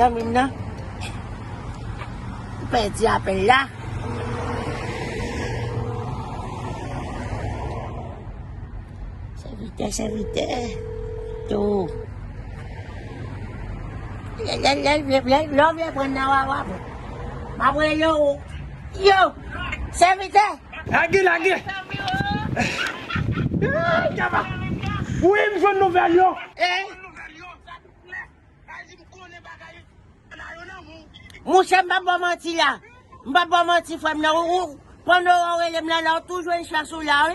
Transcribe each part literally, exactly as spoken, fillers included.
Zanmi m nan. Ou pèdi apèl la. Sèvitè, sèvitè. Tou. Lè, lè, lè, lè, lè, lè w vle pran nan w a, w a pran. M ap rele w. Yo! Sèvitè! Lage, lage! Ay, kaba! Wi, m jwenn nouvèl yo! Eh? Monchè, m p ap ba w manti la. M p ap ba w manti, frè m nan. Ou, ou, pandan w rele m la, la, ou tou jwenn chans ou la, wi.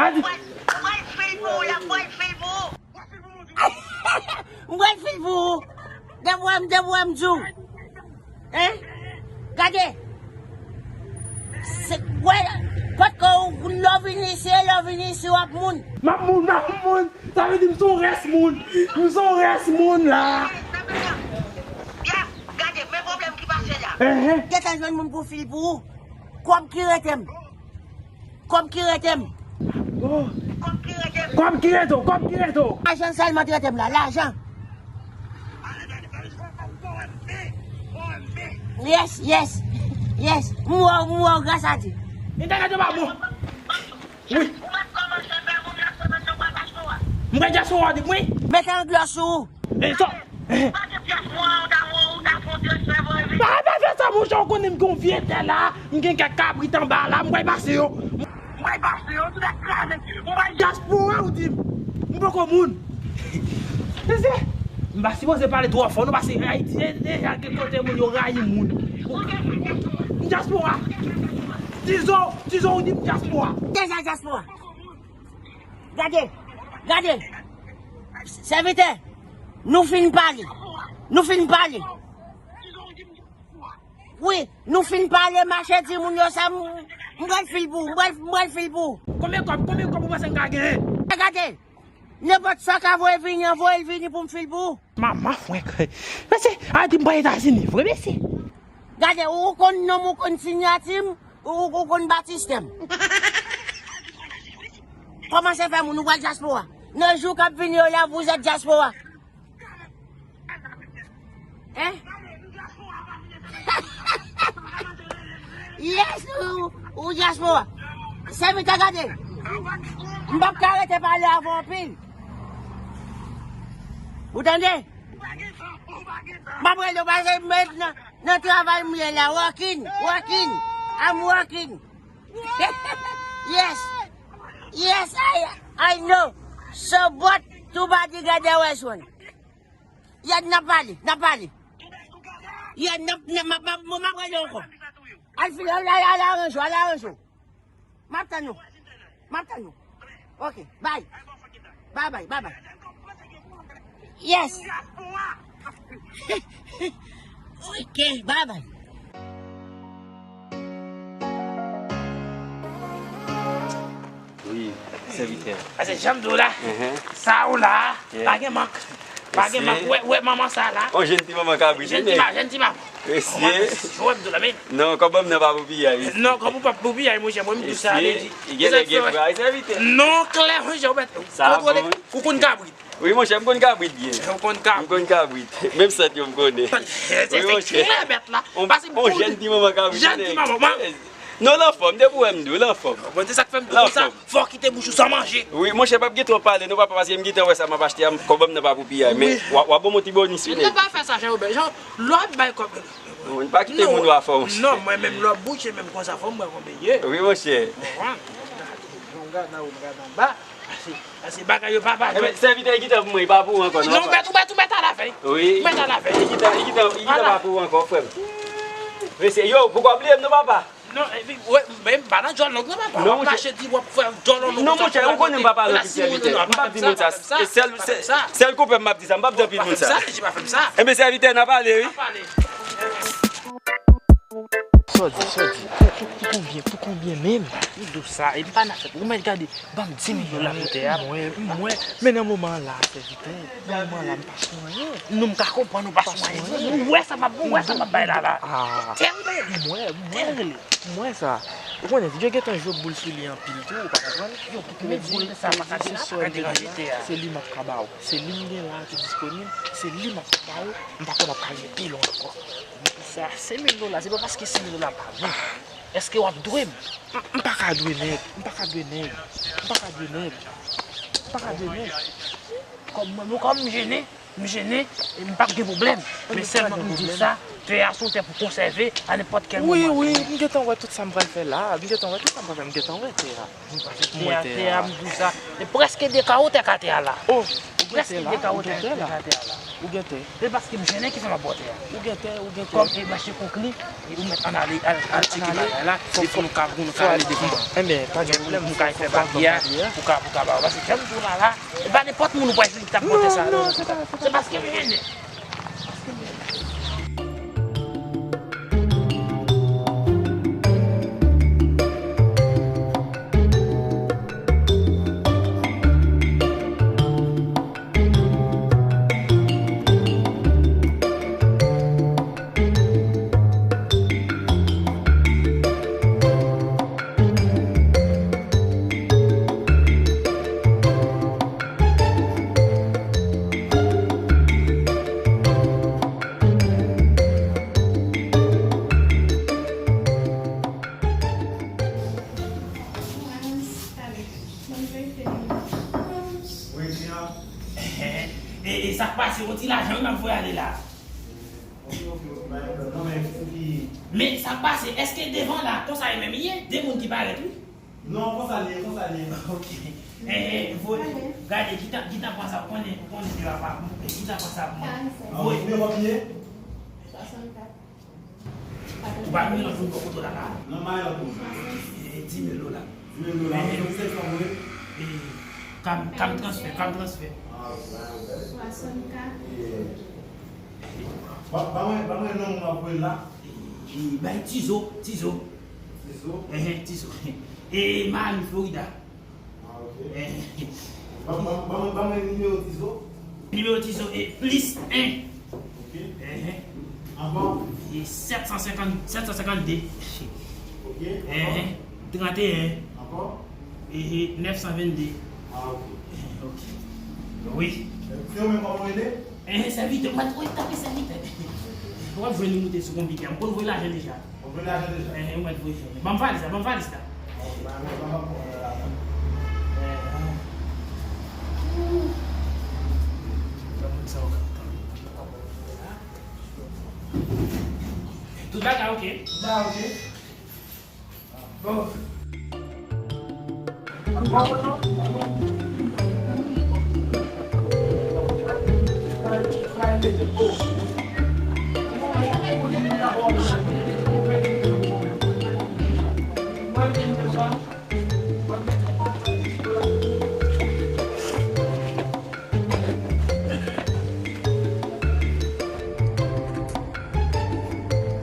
Adi. Mwen, mwen fil pou ou la, mwen fil pou ou. M pral fil pou ou. Depi w wè m, depi w wè m di w. Hein? Gade. Se, wè, potko ou, lè w vin isi, lè w vin isi, w ap moun. M ap moun, m ap moun. Sa vle di m se yon rès moun. M se yon rès moun la. Byen, gade, men pwoblèm ki pase la. Ehe. Gentan jwenn moun pou fil pou ou. Kòb ki rete m. Kòb ki rete m. Oh. Kòb ki rete w, kòb ki rete w. Lajan sèlman ki rete m la, lajan. Yes, yes, yes. M wè w, m wè w, gras a Dye. Entènèt yo pa bon. Wi. M gen dyaspora di wi. Mete anglè sou ou. E sa. Pa, pa fè sa, monchè, ou konnen m gen yon vye tè la, m gen kèk kabrit anba la, m pral pase yo. M pral pase yo, tout kraze. M pral dyaspora, ou di m. M poko moun. Mesye, m pa sipoze pale twò fò, non, paske Ayiti, e, deja gen kote moun yo rayi moun. M dyaspora. Tizo, Tizo, ou di m dyaspora. Deja dyaspora. Gade, gade. Sèvitè, nou fin pale. Nou fin pale. Wi, nou fin pale, mache di moun yo sa, m, m pral fil pou, m pral, m pral fil pou. Konbyen kòb, konbyen kòb ou panse m ka genyen? Gade, nenpòt sa w ka voye vini an, voye l vini pou m fil pou ou. Manman fwenk. Mesye, a di m pral Etazini vre, mesye. Gade, ou konn non m, ou konn siyati m, ou, ou konn batistè m. Kòmanse fè moun, ou pral dyaspora. Nan jou k ap vini yo la, vous êtes diaspora. Hein? Yes, ou, ou dyaspora. Sèvitè, gade. M p ap ka rete pale avè w anpil. Ou tande? M ap rele w, paske m nan, nan travay m ye la. Working, working. I'm working. Yes. Yes, I, I know. So, but, tou pa di gade wè sou. Yad, n ap pale, n ap pale. Yad, n ap, n ap, m ap, m ap, m ap rele w ankò. Al file, al, al, al aranje w, al aranje w. M ap tann ou. M ap tann ou. Ok, bye. Bye bye, bye bye. Yes. Ok, bye bye. Wi, sèvitè. Paske jan m di w la, sa ou la, pa gen mank. Pa gen mank. Wè, wè manman sa la. On jèn ti manman kabrit. Jèn ti ma-, jèn ti manman. Mesye. Ou wè m di w la, men. Non, kòb m nan pa pou piyay. Non, kòb ou pa pou piyay, monchè, mwen m di w sa, mesye, li di. Li genlè gen bra, sèvitè. Non, klè, wi, jan w mèt kontwole. Ou konn kabrit. Wi, monchè, m konn kabrit byen. Ou konn kabrit. M konn kabrit. Menm sant yo m konnen. Wi, monchè. Se klè, mèt la. On jèn ti manman kabrit. Jèn ti manman. Non, l anfòm, depi w wè m di w, l anfòm. Bon, se sa k fè m di w konsa, fò w kite bouch ou san manje. Wi, monchè, p ap gen twòp pale, non, papa, paske m gentan wè sa m ap achte a, kòb m nan pa pou piyay, men w a, w a ban m yon ti bonis, wi. Li pa fè sa, Jean Robert. Jean, lè w ap bay kòb. Ou pa kite moun w a fè, monchè. Non, mwen menm, lè w ap bouche, menm konsa, fò m wè konbyen ye. Wi, monchè. Ou konprann? Gade, gade, gade anba. Pase, pase bagay yo pa pa. Enben, sèvitè, li gentan pou mwen, li pa pou ou ankò, non, papa. Non, ou mèt, ou mèt, ou mèt al avè l. Wi. Ou mèt al avè l. Li gentan, li gentan, li gentan pa pou ou ankò, frè m. Mesye, yo, poko bliye m non, papa. Non, epi, wè, men m pa nan djòl long non, papa. Non, monchè. W ap mache di w ap fè djòl long. Non, monchè, ou konnen m pa pale anpil, sèvitè. M p ap di moun sa. Sèl, sèl, sèl konpè m m ap di sa, m p ap di anpil moun sa. Enben, sèvitè, n a pale, wi. N a pale. Sa w di, sa w di. Pou, pou, pou konbyen, pou konbyen menm? Ou di w sa, e m pa nan fèt. Ou mèt gade, ban m di milyon la pou tè a. Mwen, mwen, men nan moman an la, sèvitè, nan moman an la, m pa sou anyen. Non, m ka konprann ou pa sou anyen. Ou wè sa m ap, ou wè sa m ap bay la, la. Tèl rele. Tèl rele. Mwen sa, ou konnen, yo gentan jwe boul sou li anpil tou, ou pa konprann? Yo, men boul sa pa ka deranje tè a. Se li m ap ka ba w. Se li m gen la ki disponib, se li m ap ka ba w, m pa konn ap ka jwe pi lwen ankò. Sa, senk mil dola, se pa paske senk mil dola pa bon. Èske w ap dwe m? M, m pa ka dwe nèg, m pa ka dwe nèg, m pa ka dwe nèg, m pa ka dwe nèg. Kòm mwen, mwen kòm m jennen, m jennen, e m p ap gen pwoblèm. Men sèlman m di w sa, tè a se yon tè pou konsève a nenpòt kèl moman. Wi, wi, m gentan wè tout sa m pral fè la, m gentan wè tout sa m pral fè, m gentan wè tè a. Tè a, tè a, m di w sa, e prèske de kawo tè ka tè a la. Oh, ou gen tè la, ou gen tè la. Ou gen tè. Se paske m jennen ki fè m ap ba w tè a. Ou gen tè, ou gen tè. Kòm e mache konkli, e ou mèt ann ale, al, al tcheke bagay la, depi nou ka, pou nou ka ale devan. Enben, pa gen pwoblèm, m ka fè papye a, pou ka, pou ka ba w. Paske jan m di w la la, e pa nenpòt moun ou pral jwenn ki t ap ba w tè sa non. Non, non, se pa, se pa. Se paske m jennen. Wi, Tina. E, e sa k pase, yon ti lajan wi m ap voye ale la. Ok, ok, ok, pa gen pwoblèm. Non, men fouki. Men sa k pase, èske devan la, konsa e menm ye? De moun ki parèt, wi. Non, konsa l ye, konsa l ye. Ok. Eh, eh, voye, gade, ki tan, ki tan pran sa, ou konnen, ou konnen de a pa bon. Ki tan pran sa pou mwen? Voye. Konbyen w ap ye? Swasannkat. Ou pa gen lòt moun bò kote w la la? Non, pa gen lòt moun. Eh, dis mil dola. Dis mil dola, eh, se sèt san vre? Eh, ka m, ka m transfè, ka m transfè. Ah, ok, ba yo bèl. Swasannkat. Eh. Ba, ba mwen, ba mwen non moun w ap voye la. Eh, bay Tizo, Tizo. Tizo? Eh, eh, Tizo. Eh, Miami, Florida. Ah, ok. Eh. Ban, ban, ban, ban mwen nimewo Tizo. Nimewo Tizo e plis en. Ok. Eh, eh. Ankò? E sèt san senkant, sèt san senkant de. Ok. Eh, ankò? Eh. Tranteyen. Ankò? Eh, eh, nèf san vennde. Ah, ok. Eh, ok. Wi. Se ou menm kòman w rele? Eh, eh, sèvitè, mwen, wi, tape sèvitè. W ap jwenn li moute sou konpitè. M konn voye lajan deja. Ou voye lajan deja? Eh, eh, mwen voye. Ban m valiz la, ban m valiz la. Tout bagay ok. Tout bagay ok. Bon.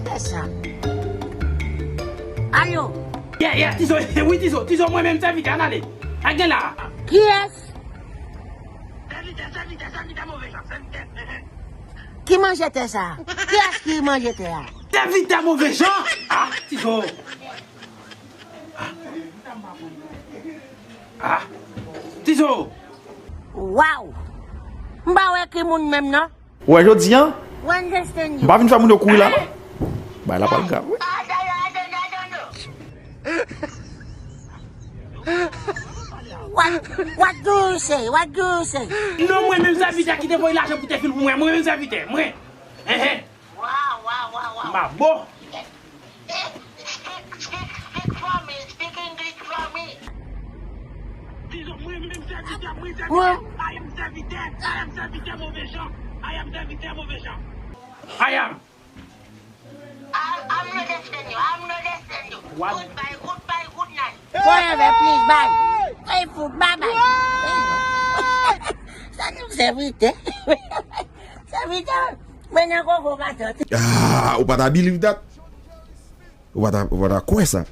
Kiyès sa? Alo? Yeah, yeah, Tizo, wi, Tizo, Tizo, mwen menm, sèvitè, ann ale. A gen la. Kiyès? Sèvitè, sèvitè, sèvitè move jan, sèvitè. Ki manje tè sa? Kiyès ki manje tè a? Sèvitè move jan! Ah, Tizo! Ah, Tizo! Waw! M pa wè ki moun menm non. Ou wè jodi a? M pa vin fè moun yo kouri la non. Bagay la pral grav wi. What, what do you say? What do you say? Non, mwen menm sèvitè ki te voye lajan pou te fil pou mwen. Mwen menm sèvitè, mwen. Enhen. Wow, wow, wow, wow. Mabo. Speak, speak, speak for me. Speak English for me. Dizon, mwen menm sèvitè, mwen sèvitè. I am sèvitè. I am sèvitè move jan. I am sèvitè move jan. I am. I, I'm not understand you. I'm not understand you. What? Goodbye, goodbye, good night. Forever, please, bye. Hey, food, bye bye. Sa nou sèvitè. Sèvitè. Mwen nan koko ka soti. Ah, ou pa ta believe that. Ou pa ta, ou pa ta kwè sa.